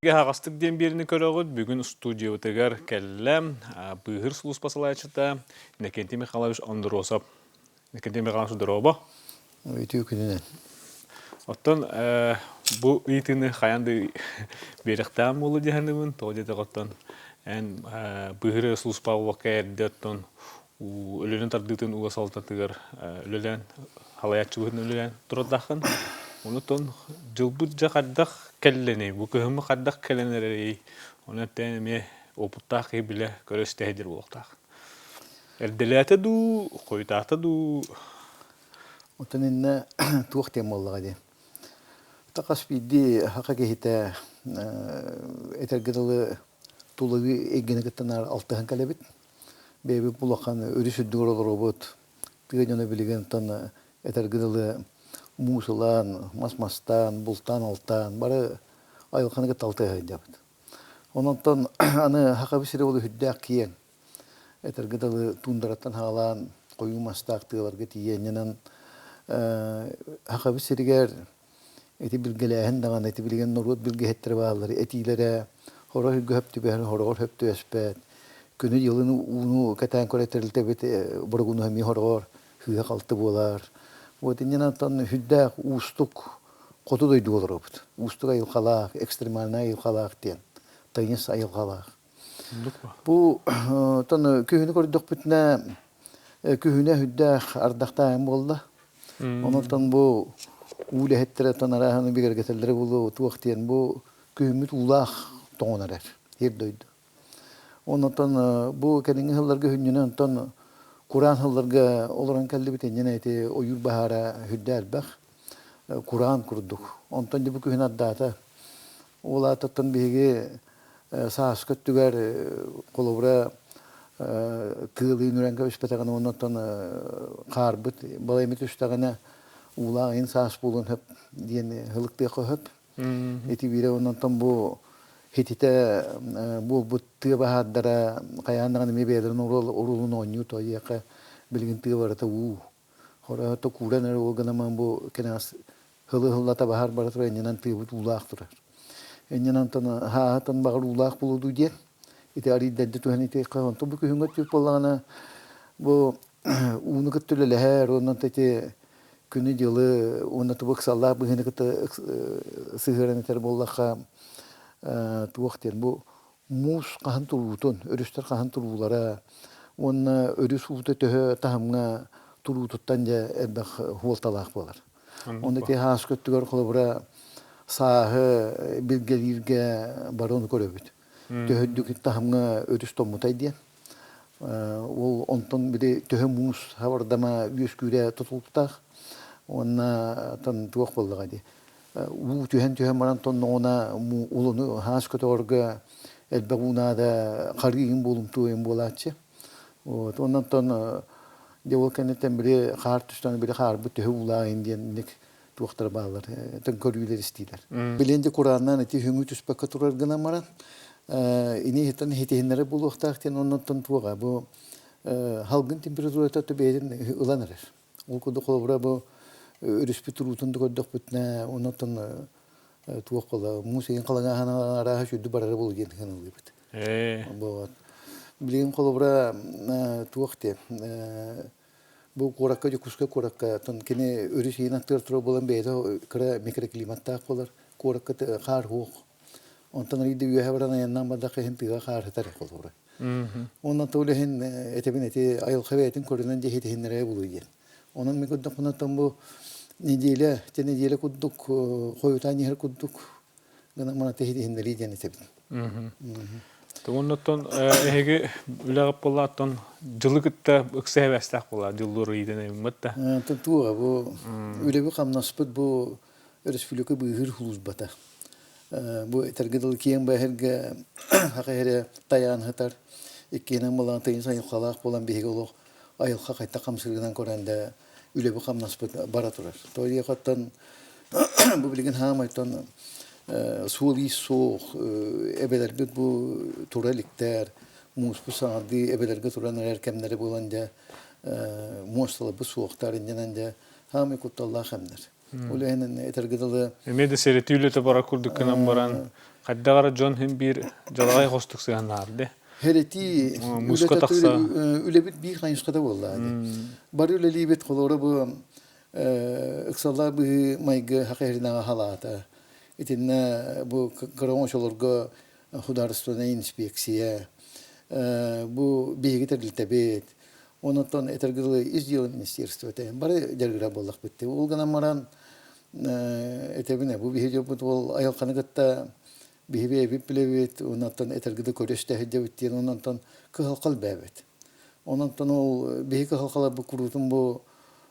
Аһаҕастык диэн биэриини көрөҕүт. Бүгүн студиябытыгар кэллэ быыһыыр сулууспа салайааччыта Иннокентий Михайлович Андросов. Иннокентий Михайлович, дорообо. Үтүө күнүнэн. Оттон бу ыйытыыны хайаан да биэрэхтээн буолуо дии саныыбын. Тоҕо диэтэх оттон эн быыһыыр сулууспа буолбакка эрдэ оттон Өлүөнэ тардыытын уга салтатыгар үлэлээн, халайааччы быһыытынан үлэлээн турардааххын. Онутон дьылбыт дьэ хайдах кэллэний, бу кыһыммыт хайдах кэлэн эрэрий, ону эттээн эмиэ опыттаах киһи билэ көрө истэ сылдьар буолуохтаах. Эрдэлээтэ дуу, хойутаата дуу? Оттон иннэ туох диэн буоллаҕа дии. Хас биирдии саха киһитэ этэргэ дылы тулалыы эйгэни кытта наар алтыһан кэлэбит. Бэйэбит улахан өрүс үрдүгэр олоробут. Тыа дьоно билигин оттон этэргэ дылы муус ылан, мас мастаан, бултаан-алтаан бары айылҕаны кытта алтыһа сылдьабыт. Онон аны Сахабыт сирэ ол үрдээх киэҥ. Этэргэ дылы туундараттан саҕалаан хойуу мастаах тыаларга тиийэнньэнэн Сахабыт сиригэр Ити билгэлээһин даҕаны, ити билигин норуот билгэһиттэрэ бааллар, этиилэрэ хорох үргэ хөп түбэһэр, хороҕор хөп түбэспэт. Күнү-дьылын ууну кэтээн көрө тэрилтэбит борогунуһа эмиэ хороҕор сыыһа-халты буолар. Вот иннинэн оттон сүрдээх уустук хоту дойдуга олоробут. Уустук айылҕалаах, экстремальнай айылҕалаах диэн, тыйыс айылҕалаах. Бу оттон күһүнү көрдөхпүтүнэ, күһүнэ сүрдээх ардахтааһын буолла. Онон бу уу үлэһиттэрэ оттон арааһын бигэргэтэллэрэ буолуо туох диэн бу күһүммүт уулаах тоҥон эрэр сир дойду. Онон бу кэлиҥҥи сылларга хүнньүнэн онтон кураан сылларга олорон кэллибит инньэнэ ити ойуур баһаара сүрдээх элбэх кураан курдук. Онтон дьэ бу күһүн ардаата. Ол аатыттан биһиги сааскы өттүгэр холобура тыалыын үрэн кэбиспэтэҕинэ уонна оттон хаарбыт балай эмит түстэҕинэ уулаах иһин саас буолуон сөп диэн ылыктыахха сөп. Ити биирэ онтон бу хититэ буолбут тыа баһаардара хайаан даҕаны эмиэ бэйэлэрин оруолун оонньуу тоойуохха билигин тыа барыта уу. Хорото кууран эрэ ол гынан бу кэнэҕэс һылы-һыллата баһаар бара турар иннинэн тыыбыт уулаах турар. Иннинэн онтон хааһытан баҕар уулаах буолуо дуу диэн ити арыйдарды түһэн итиэххэ онтон бу күһүҥҥү өттүк буоллаҕына бу ууну кытта үлэлэһэр уонна ити күнү-дьылы уонна тугу ыксаллаах быһыыны кытта сыһыаран этэр буоллахха туох диэн бу муус хаһан туруутун, өрүстэр хаһан туруулара уонна өрүс уута төһө таһымҥа туруутуттан дьэ элбэх суолталаах буолар. Онно ити ааскы өттүгэр холобура сааһы билгэлииргэ бары ону көрөбүт. Төһө үрдүк таһымҥа өрүс томмутай диэн. Ол онтон били төһө муус хабардама үөскүүрэ тутулуктаах. Уонна туох буоллаҕа дии. Уу түһэн-түһэн баран тонноҕуна улуну хаас көтөҕөргө элбэх уу наада харыы иһин буолумтуо иһин буолааччы. Вот онон дьэ ол кэнниттэн били хаар түстэн били хаарбыт төһө уулаах диэн инник туохтар бааллар тэн көрүүлэр истиилэр. Билин де курааннаан ити хүҥү түспэккэ турар гынан баран ини иһиттэн хитиһиннэрэ буолуохтаах диэн оннуттан туоҕа бу халгын температурата бэйэтин ылан эрэр. Ол курдук холобура бу өрүспүт туруутун да көрдөхпүтүнэ оннуттан туох буола муус иһин халаҥааһын арааһа сүүрдү барара буолуо диэн сыаналыыбыт. Вот. Билигин холобура туох диэн бу куоракка Дьокуускай куоракка кини өрүс иһин аттыгар турар буолан бэйэтэ кыра микроклиматтаах буолар. Куоракка хаар суох. Онтон арыйда үөһэ баран айаннаан бардахха иһин тыга хаар сытар холобура. Онон тыл иһин этэбин эти айылҕа бэйэтин көрүнэн дьиһитиһиннэрэ булуй диэн. Онон мин көрдөхпүнэ бу неделя, те неделя курдук хойутаан иһэр курдук гына мана тиһитиһиннэрии диэн этэбин. Оннуттан эһиги үлэҕит буоллааттан дьылы кытта ыкса эбэстээх буолла дьыллуур ыйытын эбиммит да. Туга бу үлэби хамнаспыт бу өрөспүүбүлүкэ быыһыыр сулууспата. Бу этэргэ дылы киэҥ бэһэргэ хаха эрэ тайаан сытар иккиэнэн буолан тыйыс айылҕалаах буолан биһиги олох айылҕа хайта хамсыырынан көрөн да үлэби хамнаспыт бара турар. Тоойуохаттан бу билигин хаамайтан суол-иис суох эбэлэрбит бу тура иликтэр мууспут саҥардыы эбэлэргэ туран эрэр кэмнэрэ буолан дьэ муосталарбыт суохтар иннинэн дьэ хаамай кутталлаах кэмнэр. Ол иһин этэргэ дылы Эмиэ да сэрэтии үлэтэ барар курдук гынан баран, Хайдах эрэ дьон син биир дьалаҕай хостук сыһаннаһар дии. Хэрэтии Мууска үлэтэ тахса. үлэбит биир хайысхата буолла дии. Бары үлэлиибит холобура бу ыксаллаах быһыы майгы хахыһырнаҕа халаата. Итиннэ бу кыра оҥочолорго художественнай инспекция, бу биһиги тэрилтэбит, онон этэргэ дылы ис дьыала министерствота бары дьарыгыра буоллахпыт. Ол гынан баран этэбин бу биһи дьоппут ол айылҕаны кытта биһи бэйэбит билэбит, онон этэргэ да көрөстөһүддэбит диэн онон кыһалҕа элбээбит. Онон ол биһи кыһалҕаларбыт куруутун бу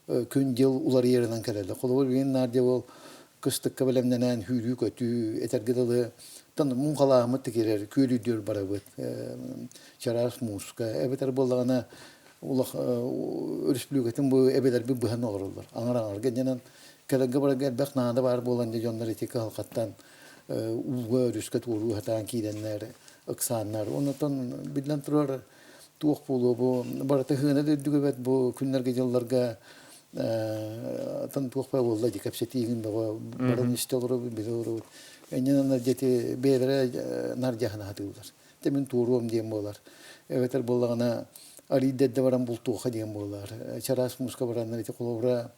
күн-дьыл уларыйарынан кэлэллэр. Холобур, билигин наар дьэ ол кыстыкка бэлэмнэнэн сүүрүү-көтүү, этэргэ дылы, тан муҥхалааһыммыт да киирэр, күөлүйдүөр барабыт, чараас мууска, эбэтэр буоллаҕына улах өрөспүүбүлүкэтин бу эбэлэрбит быһан олороллор. Аҥар-аҥарга иннинэн кэлэргэ барарга элбэх наада баар буолан дьэ дьоннор ити кыһалҕаттан ууга өрүскэ туоруу сатаан киирэннэр, ыксааннар. Оннуттан биллэн турар туох буолуо бу барыта сыана да үрдүк эбэт бу күннэргэ-дьылларга атын туох баа буолла дии кэпсэтиигин бөҕө баран истэ олоробут билэ олоробут иннинэн дьэти бэйэлэрэ нар дьаһана сатыыллар те мин туоруом диэн буолар эбэтэр буоллаҕына арыйда эрдэ баран бултуоха диэн буолар чараас мууска бараннар ити холобура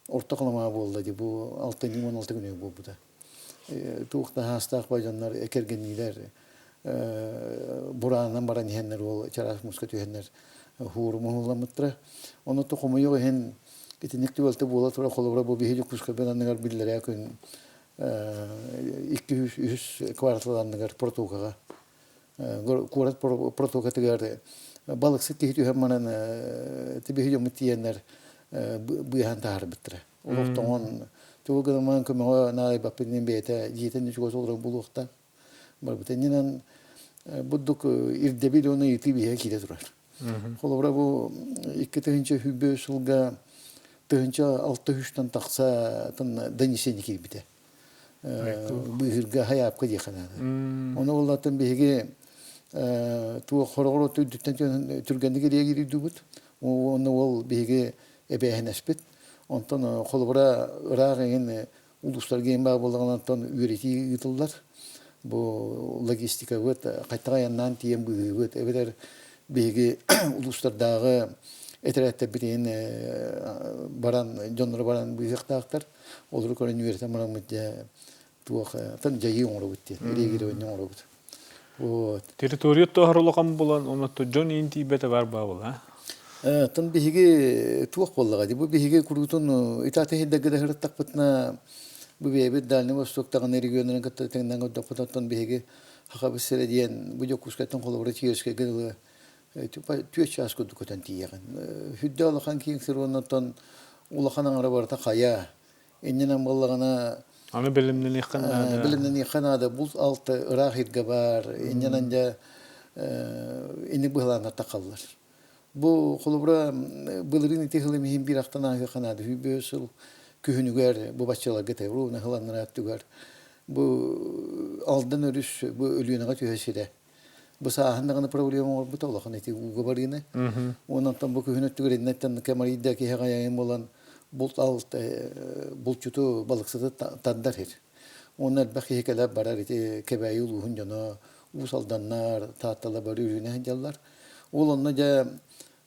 орто халымаа буолла дии бу алтынньы 16 күнүгэр буолбута туох да хаастаах дьоннор кэргэнниилэр бураанынан баран иһэннэр уол чараас мууска түһэннэр хуурум уһулламмыттара. Ону то хомойуох иһин итинник түбэлтэ буола турар холобура бу биһиги Дьокуускайбыт анныгар биллэрээ күн икки үһүс квартал анныгар протокаҕа куорат протокатыгар балыксыт киһи түһэн баран биһи дьоммут тиийэннэр быыһаан таһаарбыттара. Олохтоҥон тугу гынаман көмөҕө наадайбаппын диэн бэйэтэ дьиэтин чугас олорон булуохтаах. Барбыта иннинэн бурдук ирдэбил уонна ыйытыы биһиэхэ киирэ турар. Холобура бу 2023 сылга 1600-тан тахса донесение киирбитэ. Быыһырга хайаапка диэххэ наада. Ону боллаттан биһиги туох хороҕор үрдүттэн түргэнник ириэгирийдибит. Уонна ол биһиги эбээһинэспит. Онтон холобура ыраах эҥин улуустарга иһин баар буоллаҕына оттон үөрэтии ыытыллар. Бу логистикабыт хайтах айаннаан тиийэн быыһыыбыт эбэтэр биһиги улуустардааҕы этэрээттэрбит иһин баран дьонноро баран быыһыахтаахтар. Олору көрөн үөрэтэн бараммыт дьэ туох тан дьайыы оҥоробут диэн, реагирование оҥоробут. Вот. Территория тоһор улахан булан, онно дьон иин тиийбэтэ бар баабыл, а? Тон биһиги туох буоллаҕа дии, бу биһиги куруутун итаата иһирдэргэ да сырыттахпытына, бу бэйэбит Дальний Восток даҕаны регионнарын кытта тэҥнээн көрдөхпүт, оттон биһиги Хахабыт сирэ диэн бу Дьокуускайтан холобура Киевскэйгэ дылы түөрт чаас курдук көтөн тиийэҕин. Сүрдээх улахан киэҥ сир уонна оттон улахан аҥара барыта хайа. Иннинэн буоллаҕына Аны бэлэмнэниэххэ наада. Бэлэмнэниэххэ наада. Булт алта ыраах иргэ баар. Иннинэн дьэ инник быһылааннар тахаллар. Бу холобура былырыын ити сылым иһин биир ахтан ааһыахха наада. Сүүрбэ сыл күһүнүгэр бу баччаларга тэбруна сыланнара өттүгэр бу Алдан өрүс бу Өлүөнэҕэ түһэ сирэ. Бу сааһын даҕаны проблема оҥорбута улахан ити ууга барыыны. Онон бу күһүн өттүгэр иннэттэн кэмарыйда киһи айан буолан булт алт булчуту балыксыты тардар сир. Уонна элбэх киһи кэлэр барар ити Кэбээйи улууһун дьоно Уус Алданнар, Таатталар бары үрүнэ сылдьаллар. Ол онно дьэ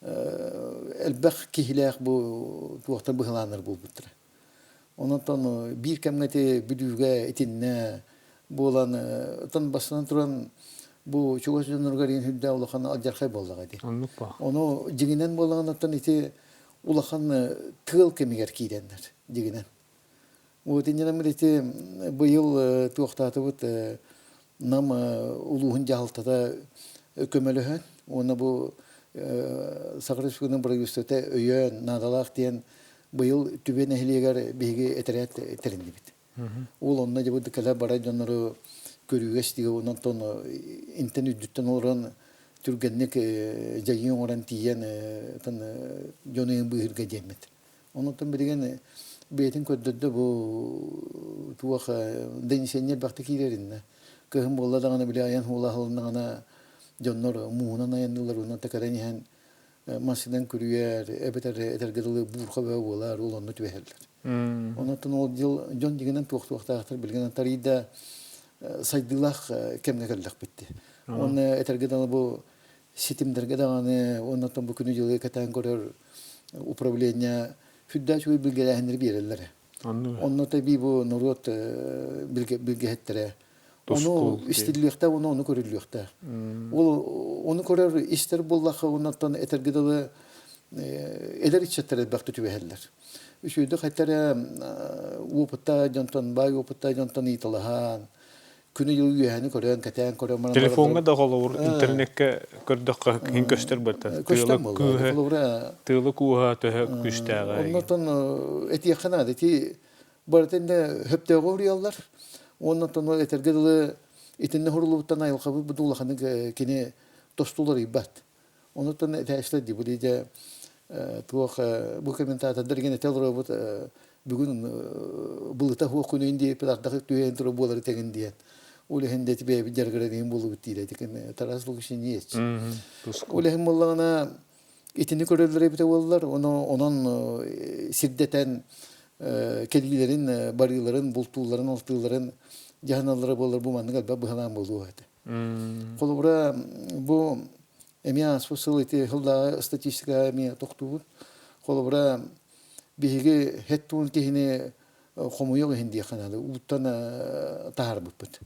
элбэх киһилээх бу туохтан быһылааннар буолбуттара. Онон биир кэмҥэ ити Бүлүүгэ итиннэ буолан оттон бастатан туран бу чугас дьонноругар иин үрдээх улахан алдьархай буоллаҕа ити. Оннук ба. Ону дьиҥинэн буоллаҕына оттон ити улахан тыал кэмигэр киирэннэр дьиҥинэн. Вот иннинэн ити быйыл туохтаатыбыт Нам улууһун дьаһалтата көмөлөһөн уонна бу Саха Республикатын правительствота өйөөн наадалаах диэн быйыл Түбэ нэһилиэгэр биһиги этэрээт тэриннибит. Ол онно дьэ бу кэлэ барар дьоннору көрүүгэ-истиигэ онтон интэн үрдүттэн олорон түргэнник дьайыы оҥорон тиийэн дьону быыһыырга диэммит. Онтон билигин бэйэтин көрдөрдө бу туох донесение элбэхтик киирэриннэ. Кыһын буолла даҕаны били айан хуола аһылыннаҕына дьоннор мууһунан айанныыллар уонна кэлэн иһэн массыынан күрүйэр эбэтэр этэргэ дылы буурха бөҕө буолар ол онно түбэһэллэр. Онон ол дьыл дьон дьиҥинэн туох-туохтаахтар билигин тарыйда. сайдыылаах кэмҥэ кэллэхпит дии. Уонна этэргэ дылы бу ситимнэргэ даҕаны уонна бу күнү-дьылы кэтээн көрөр управление сүрдээх үчүгэй билгэлээһиннэри биэрэллэр. Онно тэбии бу норуот билгэһиттэрэ ону истиллиэхтээх уонна ону көрүллүөхтээх. Ол ону көрөр истэр буоллахха оннуттан этэргэ дылы эдэр ыччаттар элбэхтик түбэһэллэр. Үчүгэйдик хайта опытта дьонтон баай опытта дьонтон ыйыталаһан күнү-дьылы үөһэни көрөн, кэтээн көрөн баран Телефоҥҥа да холобур интернеккэ көрдөххө киһин көстөр быта. Көстөр буолла. Холобура тыалы кууһа төһө күүстээҕэ. Оннотон этиэххэ наада. Ити барытын да хөптөөҕү уруйаллар. Оннотон ол этэргэ дылы итиннэ хурулубуттан айылҕабыт бу улаханнык кини тостуларыйбат. Онуттан этээччилэр дии, бу дьэ туох бу комментатордар игин этэ олоробут бүгүн былыта суох күнүн диэппит ардах түһэн турар буолары тэҥин диэн. Ол иһин да бэйэбит дьарыгырар иһин буолубут диир этикин Тарас Лукичинец. Ол иһин буоллаҕына итини көрөллөр эбитэ буоллар, ону онон сирдэтэн кэлиилэрин, барыыларын, бултуулларын, алтыыларын дьаһаналлара буоллар бу маннык элбэх быһалаан буолуо этэ. Холобура, бу эмиэ ааспыт сыл ити сыллааҕы статистикаҕа эмиэ тохтуубут. Холобура, биһиги хэт туун киһини хомуйуох иһин диэххэ наада, ууттан таһаарбыппыт.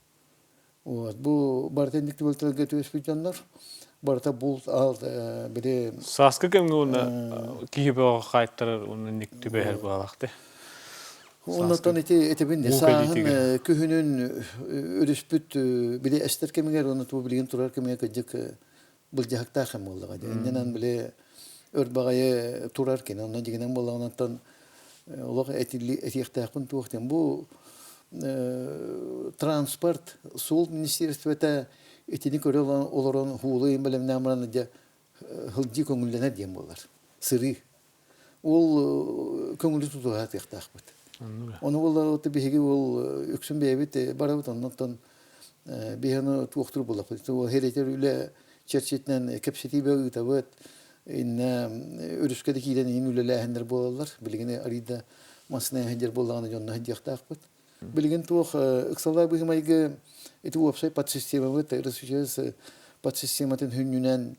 Вот, бу барыта инник түбэлтэлэргэ түбэспит дьоннор, барыта булт алт били Сааскы кэмҥэ уонна киһи бөҕө хаайтарар уонна инник түбэһэр баалаах Оннотон ити этибин де сааһын күһүнүн өрүспүт били эстэр кэмигэр уонна туу билигин турар кэмигэр кырдьык былдьаһыктаах кэм буоллаҕа дии. Иннинэн били өр баҕайы турар кини онно дьигинэн буоллаҕынаттан олох этиэхтээхпин туох диэн бу транспорт суол министерствота итини көрө олорон һуулуйун бэлэмнээн баран дьэ сылдьыы көҥүллэнэр диэн буолар сырыы Ол көҥүлү тутуһа сатыахтаахпыт. Ону буоллар биһиги ол үксүн бэйэбит барабыт оннуттан биһиги туохтур буоллахпыт. Ол херетер үлэ чэрчитинэн кэпсэтиибэ ыытабыт. Иннэ өрүскэ да киирэн иһин үлэлээһиннэр буолаллар. Билигин арыйда массыына сылдьар буоллаҕына дьонно сылдьыахтаахпыт. Билигин туох ыксалаах быһымайгы ити уопсай подсистемабыт РСЧС подсистематын хүннүнэн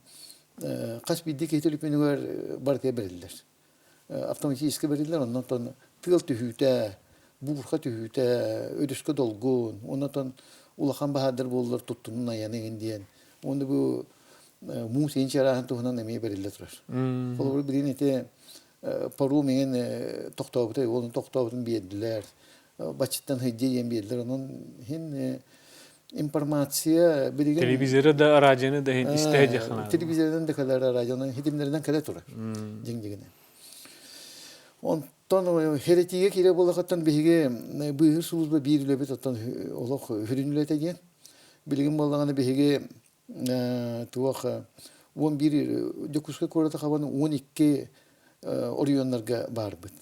хас биирдии киһи төлөпүөнүгэр барытыгар бэриллэр. Автоматически бэриллэр, оннотон тыал түһүүтэ, буурха түһүүтэ, өрүскэ долгун, оннотон улахан баһаардар буоллар туттунун айаны иҥин диэн. Уонна бу муус иин чарааһын туһунан эмиэ бэриллэ турар. Холобур, билигин ити паром иҥин тохтообута, уолун тохтообутун биэрдилэр. Баччыттан сылдьа диэн биэрдилэр. Онон иһин информация билигин Телевизоры да, радионы да иһин истэ сылдьаххына. Телевизорынан да кэлэр, радионан хитимнэринэн кэлэ турар. Дьиҥ-дьиҥинэ. Онтон херетигэ киирэ буоллахыттан биһиги быыһыыр служба биир үлэбит оттон олох сүрүн үлэтэ диэн. Билигин буоллаҕына биһиги туох 11 Дьокуускай куораты хабан 12 оройуоннарга баарбыт.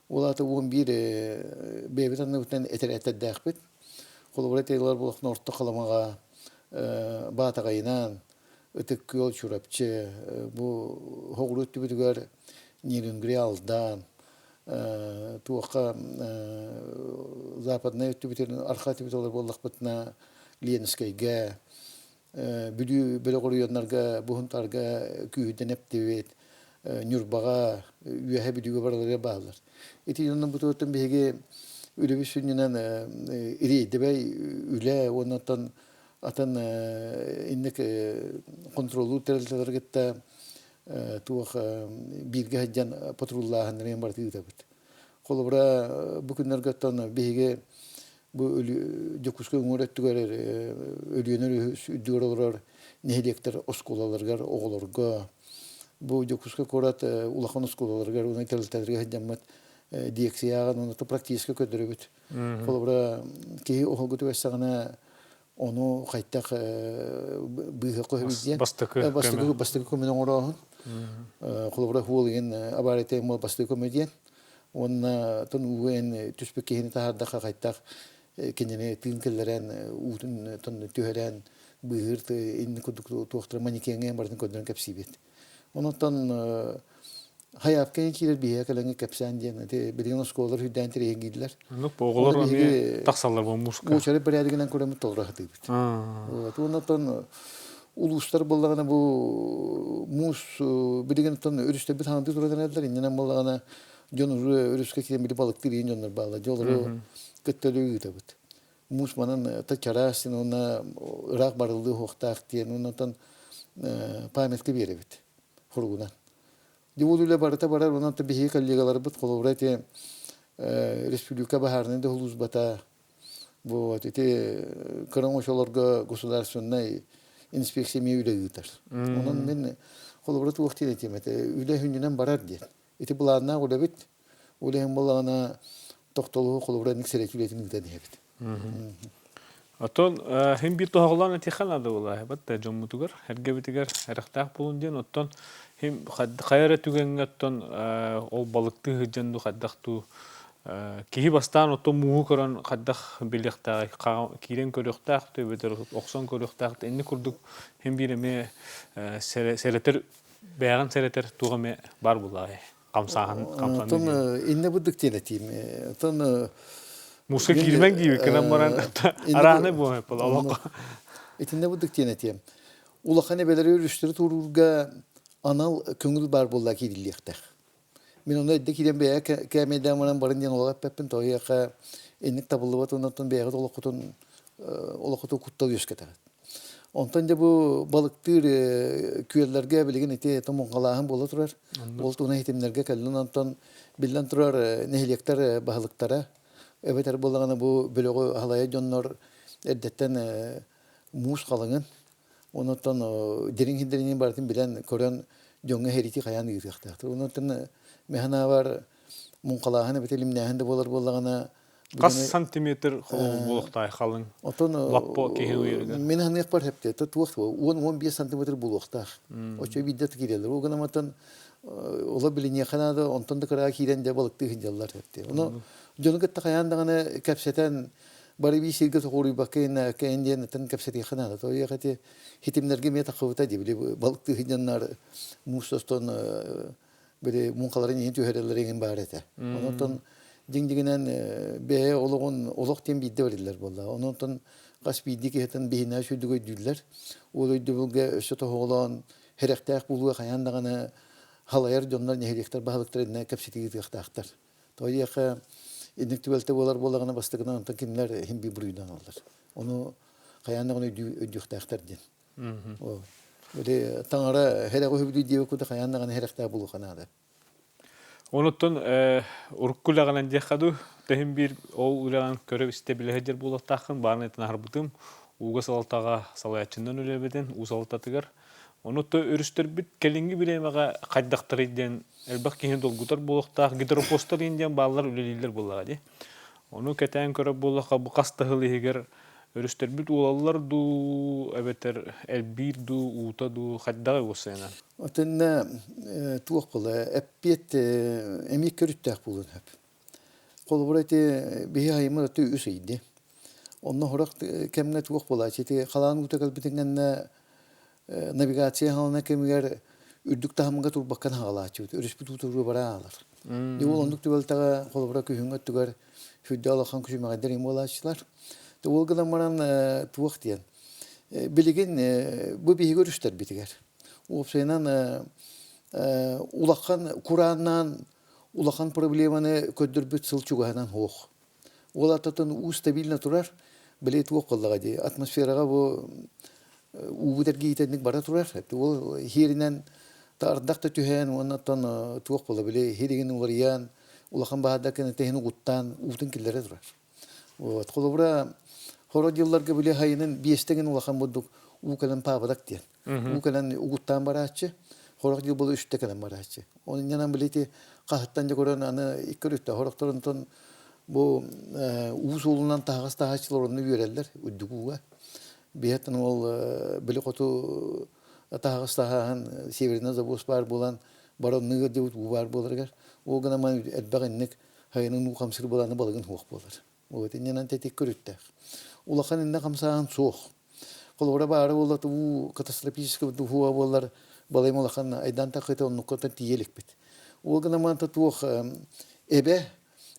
Ол аата 11 бэйэбит анныбытынан этэрээттэрдээхпит. Холобура Тейлор Болохно Орто Халымаҕа Баатаҕайынан, Ытык Күөл, Чурапчы, бу Хоҕуруу өттүбүтүгэр Нерюнгри, Алдан, туохха западнай өттүбүтүн арха өттүбүт олор буоллахпытына Ленскэйгэ, Бүлүү бөлөх оройуоннарга Буһунтарга күүһүрдэн эптибит, Ньурбаҕа, Үөһэ Бүлүүгэ барыларыгар бааллар. Ити дьоннор бутуоттан биһиги үлэбит сүнньүнэн ириэйдэбэй үлэ уонна оттон атын инник хонтуруоллуур тэрилтэлэри кытта туох бииргэ сылдьан патруллааһыннарын барыта ыытабыт. Холобура, бу күннэргэ оттон биһиги бу Дьокуускай уҥуор өттүгэр Өлүөнэ өрүс үрдүгэр олорор нэһилиэктэр оскуолаларыгар оҕолорго бу Дьокуускай куорат улахан оскуолаларыгар уонна тэрилтэлэргэ сылдьаммыт диэксийэҕэ уонна практически көрдөрөбүт. Холобура, киһи оһолго түбэстэҕинэ ону хайтах быыһа көһөбүт диэн бастакы бастакы бастакы көмөнү оҥорооһун. Холобура, хуол игин абаарыйтай бастакы көмө диэн. Уонна тон ууга эн түспүт киһини таһаардахха хайтах кинини тыын киллэрэн уутун тон түһэрэн быыһыыр инни курдук туохтара манекеҥҥэ барытын көрдөрөн кэпсиибит. Онон. Хайаапка киирэр биһиэхэ кэлэҥҥэ кэпсээн диэн ити билигин оскуолалар үрдээн тириэһингииллэр. Оннук оҕолор эмиэ тахсаллар бу мууска. Уочарат бэрээдэгинэн көрөммүт толоро сатыыбыт. Вот уонна улуустар буоллаҕына бу муус билигин оттон өрүстэрбит хаҥатыы туран эрэллэр иннинэн буоллаҕына дьон өрүскэ киирэн били балыктыыр иин дьоннор бааллар. Дьэ олору кытта өлүү ыытабыт. Муус манан та чараас диэн уонна ыраах барыллыы уһуохтаах диэн уонна памятка биэрэбит хоругунан. Дьэ ол үлэ барыта барар, онон биһиги коллегаларбыт холобура ити республика баһаарынай да сулууспата вот ити кыра оҥочолорго государственнай инспекция эмиэ үлэ ыытар. Онон мин холобура туох диэн этиэм этэ, үлэ хүннүнэн барар диэн. Ити былааннаах үлэбит, ол иһин буоллаҕына тохтолуһу холобура инник сэрэтии үлэтин ыытан иһэбит. Оттон хим биир тоһоҕолоон этиэххэ наада буолаа бат дьоммутугар, эргэбитигэр эрэхтээх буолун диэн оттон хим хайа эрэ түгэҥҥэ оттон ол балыктыы сылдьан дуу хайдах дуу киһи бастаан оттон мууһу көрөн хайдах билиэхтээҕий киирэн көрүөхтээх дуу эбэтэр охсон көрүөхтээх дуу инник курдук хим биир эмиэ сэрэтэр бэйэҕин сэрэтэр туох эмэ баар буоллаҕай хамсааһын хамсаныы Оттон иннэ бурдук диэн этиим. Оттон Муска киирмэҥ диибит гынан баран арааһынай буолуо олоххо. Итиннэ бурдук диэн этиэм. Улахан эбэлэри өрүстэри туоруурга анал көҥүл баар буолла киириллиэхтээх. Мин онно эрдэ киирэн бэйэ кээмэйдээн баран баран диэн олох эппэппин тоҕо инник табыллыбат оннуттан бэйэҕит олоххутун олоххутун куттал үөскэтэҕит. Онтон дьэ бу балыктыыр күөллэргэ билигин ити муҥхалааһын буола турар. Ол туһунан иһитиннэргэ кэллин онтон биллэн турар нэһилиэктэр баһылыктара эбэтэр буоллаҕына бу бөлөҕү аһалайар дьоннор эрдэттэн муус халыҥын онуттан дириҥ сирдэринин барытын билэн көрөн дьоҥҥо хэрити хайаан ыытыахтаахтар. Онуттан механаабар муҥхалааһын эбэтэр илимнээһин да буолар буоллаҕына Хас сантиметр буолуохтаай халыҥ Отон лаппо киһи уйарыгар? Мин ханыахпар хэпте туох 10-15 сантиметр буолуохтаах. Очо биирдэ киирэллэр. Ол гынан отон ола билиниэхэ наада, онтон да кыраҕа киирэн дьэ балыктыы сылдьаллар хэпте. Ону дьону кытта хайаан даҕаны кэпсэтэн бары биир сиргэ тоҕуоруйбакка кэйэн диэн атын кэпсэтиэхэ наада. Тоҕо ити хитимнэргэ эмиэ таххыбыта дии били балыктыы сылдьаннар муус тостон били муҥхаларын иһин түһэрэллэр иҥин баар этэ. Онон дьиҥ-дьиҥинэн бэйэ олоҕун олох диэн биирдэ бэриллэр буолла. Онон хас биирдии киһитин биһинэ сүрдүк өйдүүллэр. Ол өйдөбүлгэ өссө тоһоҕолоон сэрэхтээх буолууга хайаан даҕаны халайар дьоннор нэһилиэктэр баһылыктар иннэ кэпсэтии ыытыахтаахтар. Тоҕо диэххэ инник түбэлтэ буолар буоллаҕына бастакынан онтон кинилэр иһин биир буруйданаллар. Ону хайаан даҕаны өйдүөхтээхтэр диэн. Били таҥара хэрэҕи үһүбүтүй диэбит курдук хайаан даҕаны хэрэхтээх буолуохха наада. Онуттан урукку үлэҕинэн диэххэ дуу, тэһин биир ол үлэҕин көрө-истэ билэ сылдьар буолуохтааххын, баарынайтан аһарбытым, ууга салалтаҕа салайааччынан үлэлээбитин, уу салалтатыгар. Ону то өрүстэрбит кэлиҥҥи бириэмэҕэ хайдахтарый диэн элбэх киһини долгутар буолуохтаах, гидропостар диэн бааллар үлэлииллэр буоллаҕа дии. Ону кэтээн көрөр буоллахха, бу хас да сыл иһигэр Өрүстэрбит уолаллар дуу, эбэтэр элбиир дуу, уута дуу, хайдаҕый уоссайынан? Отонно туох буола эппиэт эмиэ көрүттээх буолуон сөп. Холобура ити биһи айыммыт аты үс ыйды. Онно сорох кэмҥэ туох буолааччы ити халаан уута кэлбитин кэннэ навигация хаалана кэмигэр үрдүк таһымҥа турбаккан хаалааччыбыт. Өрүспүт уута бара аалар. Дьэ ол оннук түбэлтэҕэ холобура күһүҥҥү өттүгэр сүрдээх улахан күчүмэҕэйдэр им буолааччылар. Ол гынан баран туох диэн билигин бу биһиги өрүстэрбитигэр уопсайынан улахан курааннаан улахан проблеманы көрдөрбүт сыл чугаһынан суох. Ол ататын уу стабильно турар, били туох буоллаҕа дии, атмосфераҕа бу уубут эргийиитэнник бара турар. Ол иһиэринэн ардах да түһэн уонна оттон туох буола били иһиригин уларыйан улахан баһаардар кэнниттэн угуттаан уутун киллэрэ турар. Вот. Холобура, хоро дьылларга били хайынын биэстэгин улахан бурдук уу кэлэн паабадак диэн. Уу кэлэн угуттаан барааччы, хорох дьыл була үстэ кэлэн барааччы. Оны иннинэн били ити хаһыттан дьэ көрөн аны икки өрүттэ хорохторунтон бу уу суолунан таһаҕас таһааччылар онно үөрэллэр үрдүк ууга. Биһэттэн ол били хоту таһаҕас таһааһын северный завоз баар буолан баронныгар диэбит уу баар буоларыгар ол гынан элбэх инник хайынын уу хамсыыр буолааны балыгын суох буолар. Вот иннинэн тэтик көрүттээх. Улахан иннэ хамсааһын суох. Холобура баара буолла уу катастрофическай духуа буоллар балайым улахан айдан тахыта оннукка тиийэ иликпит. Ол гынан манта туох эбэ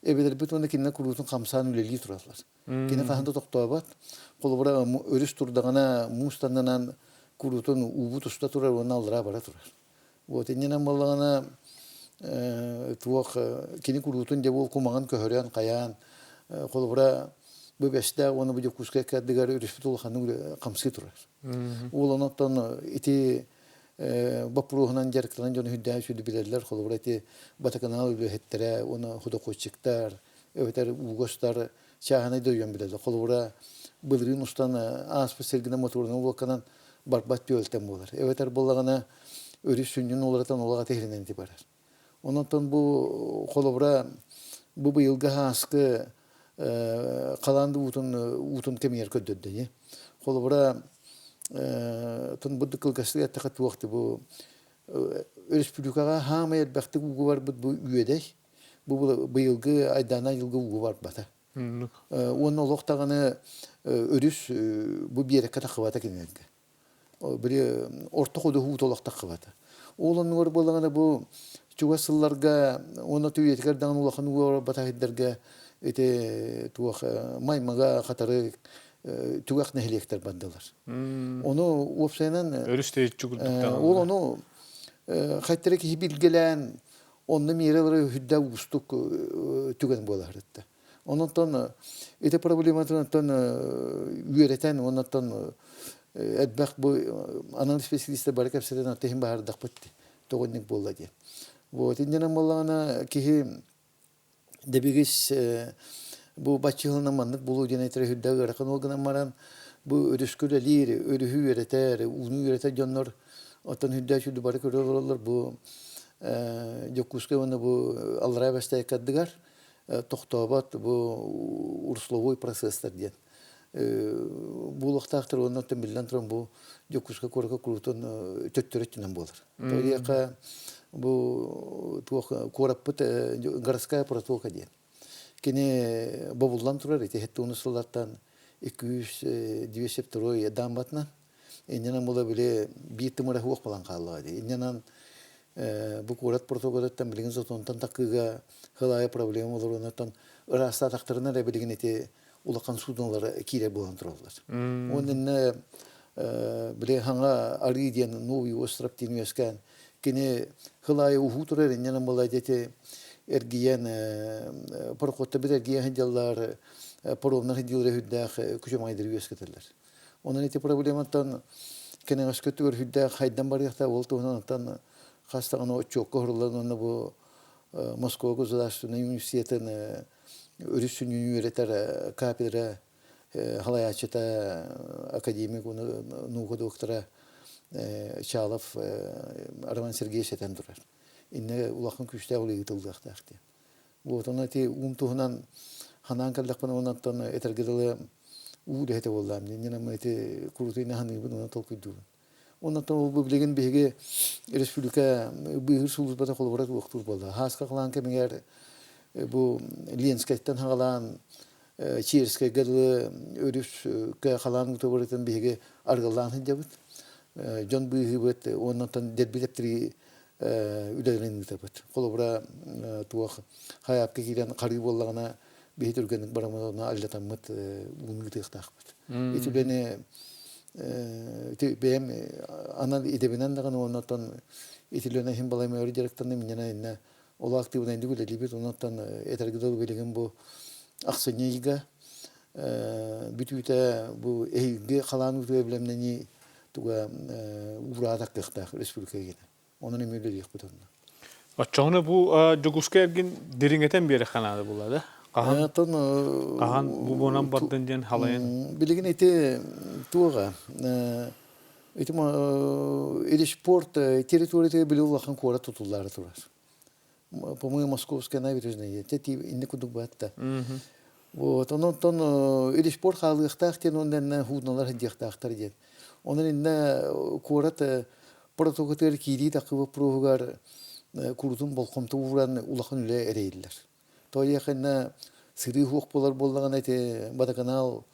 эбэлэрбит уонна кинилэр куруутун хамсаан үлэлии тураллар. Кини хаһан да тохтообот. Холобура, өрүс турдаҕына муус таннынан куруутун уубут уста турар уонна аллараа бара турар. Вот иннинэн буоллаҕына туох кини куруутун дьэ буол кумаҕын көһөрөн хайаан холобура бу Бэстээх уонна бу Дьокуускай кэрдигэр өрүспүт улаханнык хамсыы турар. Ол онон ити боппуруоһунан дьарыктанан дьону үрдээн сүдү билэллэр. Холобура ити Батаканаал үлэһиттэрэ уонна худохуотчиктар эбэтэр уугастар чааһынай да уйан билэллэр. Холобура былырыын устан ааспыт сиргинэн моторунан уокканан барбат түөлтэн буолар. Эбэтэр буоллаҕына өрүс сүнньүн уларытан олох атыһырынан ити барар. Онон бу холобура бу быйылгы ааскы халаан уутун уутун кэмигэр көрдөрдө. Холобура тун бу кылгастык эттэхэ туох бу өрөспүүбүлүкэҕэ хаамай элбэхтик ууга барбыт бу үөдэй бу быйылгы айдаана айылгы ууга барбата. Уонна олох даҕаны өрүс бу биэрэккэ таххыбата кинилэргэ. Били орто ходуһу уута олох таххыбата. Ол оннугар буоллаҕына бу чугас сылларга уонна үйэтигэр даҕаны улахан уу барбатах сирдэргэ ити туох маймага хатары түгэх нэһилиэктэр бардылар. Ону уопсайынан өрүс тэйиччи курдук ол ону хайтара киһи билгэлээн онно миэрэлэри үрдэ уустук түгэн буолар Онон ити проблематын үөрэтэн оннуттан элбэх бу анал специалистар бары кэпсэтэн аттыһын баһардахпыт тоҕуннук буолла диэн. Вот иннинэн буоллаҕына киһи дэбигис бу баччыһылынан маннык булуу диэн этэр үрдэ ыарахан ол гынан баран бу өрүскэ үлэлиир, өрүһү үөрэтэр, ууну үөрэтэр дьоннор оттон үрдэ сүрдү бары көрө олороллор бу Дьокуускай уонна бу Аллараа Бэстээккэ ардыгар тохтообот бу урсловой процесстар диэн буолуохтаахтар уонна оттон биллэн туран бу Дьокуускай куоракка куруутун төттөрү өттүнэн буолар. Тоҕо бу туох куораппыт городская протока диэн. Кини бобуллан турар ити 70 сыллартан 202 дамбатынан Иннинэн була били биир тымыра суох буолан хааллаҕа дии. Иннинэн бу куорат протоколуттан билигин сотонтон такыыга хылаайа проблема олоруонуттан ыраастаатахтарына эрэ билигин ити улахан суудуналара киирэр буолан тураллар. Уонна иннэ били хаҥа арыы диэн Новый остров диэн үөскээн кини хылаайа уһуу турар иннинэн була ити эргийэн пароходта бит эргийэн сылдьаллар паромнар сылдьаллар үрдээх күчүмэҕэйдэри үөскэтэллэр. Онон ити проблематтан кэнэҕэскэ өттүгэр сүрдээх хайдан барыахтаах ол туһунан оттон хас даҕаны отчуокка уһуруллан уонна бу Москва государственнай университетын өрүс сүнньүн үөрэтэр кафедра халайааччыта академик уонна наука доктора Чалов Роман Сергеевич этэн турар. Иннэ улахан күүстээх үлэ ыытыллыахтаах диэн. Вот ону ити уум туһунан ханаан кэллэхпинэ онон этэргэ дылы уу үлэһитэ буоллаам дии. Инньэ ити курутуйна ханыыбын уонна толкуйдуубун. Онон ол бу билигин биһиги республика быыһыыр сулууспата холобура туохтуур буолла. Хааска халаан кэмигэр бу Ленскэйтэн хаҕалаан Черскэйгэ дылы өрүскэ халаан уута барытын биһиги аргылаан сылдьабыт. Дьон быыһыыбыт уонна оттон дэрби тэптэрии үлэлэрин ыытабыт. Холобура, туох хайаапка киирэн харыы буоллаҕына, биһи түргэнник бараммыт онно алдьатаммыт ууну ыытыахтаахпыт. Ити үлэни ити бэйэм анал идэбинэн даҕаны уонна оттон ити үлэни иһин балайым өрө дьарыктанным инньэ иннэ ол актыыбынайдык үлэлиибит онон этэргэ дылы билигин бу ахсынньы ыйга бүтүүтэ бу эһиилги халаан уутугар бэлэмнэнии туга уураатах кыахтаах республика киһитэ. Онон эмиэ үлэлиэхпит онно. Оччоҕуна бу Дьокуускай эргин дириҥэтэн биэрэххэ наада буолла да? Хаһан, хаһан бу буонан бардын диэн халайан? Билигин ити туоҕа ити Илишпорт территорията били улахан куорат тутуллаары турар. По-моему, Московская набережная. Инни курдук баатта. Вот, онон Илишпорт хаалыахтаах диэн онно хууналар сылдьыахтаахтар диэн. Онон иннэ куорат протокотыгар киирии тахыы боппуруоһугар курутун болҕомто ууран улахан үлэ эрэйиллэр. Тоҕо сырыы суох буолар буоллаҕына ити водоканал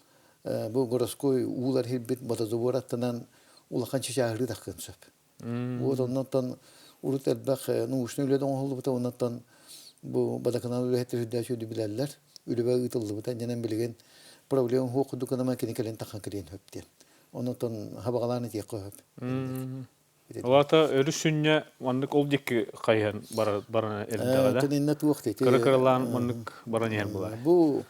бу городской уулар киирбит водозабор аттынан улахан чычааһырыы таххыан сөп. Вот оннуттан Урут элбэх научнай үлэ да оҥоһуллубута, оннуттан бу Водоканал үлэһиттэр үрдээччи үрдү билэллэр. Үлэбэ ыытыллыбыта, иннинэн билигин проблема суох курдук гынама кини кэлин тахан кэлиэн сөп диэн. Оннуттан хабаҕалаан этиэххэ сөп. Ол аата өрүс сүнньэ маннык ол диэки хайыһан баран эрдэҕэ да? Кининнэ туох дии? Кыра-кыралаан маннык баран иһэр буолар. Бу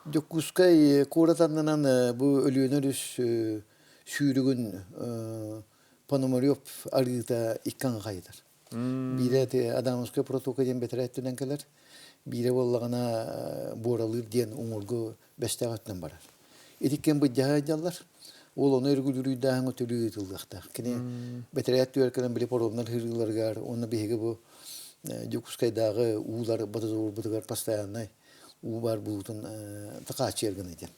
Дьокуускай куорат аннынан бу Өлүөнэ өрүс сүүрүгүн Пономарев арыыта икки аҥы хайытар. Биирэ ити Адамовскай протока диэн бэтэрээ өттүнэн кэлэр, биирэ буоллаҕына Буоралыыр диэн уҥуоргу Бэстээх өттүнэн барар. Итиккэн быдьаһа сылдьаллар. Ол ону өргүлүрүйдааһыҥҥа төлүү ыытыллыахтаах. Кини бэтэрээт түгэр кэлэн били паромнар сырыыларыгар уонна биһиги бу Дьокуускайдааҕы уулар водозаборбутугар постояннай уу баар буолуутун хааччыйар гына диэн.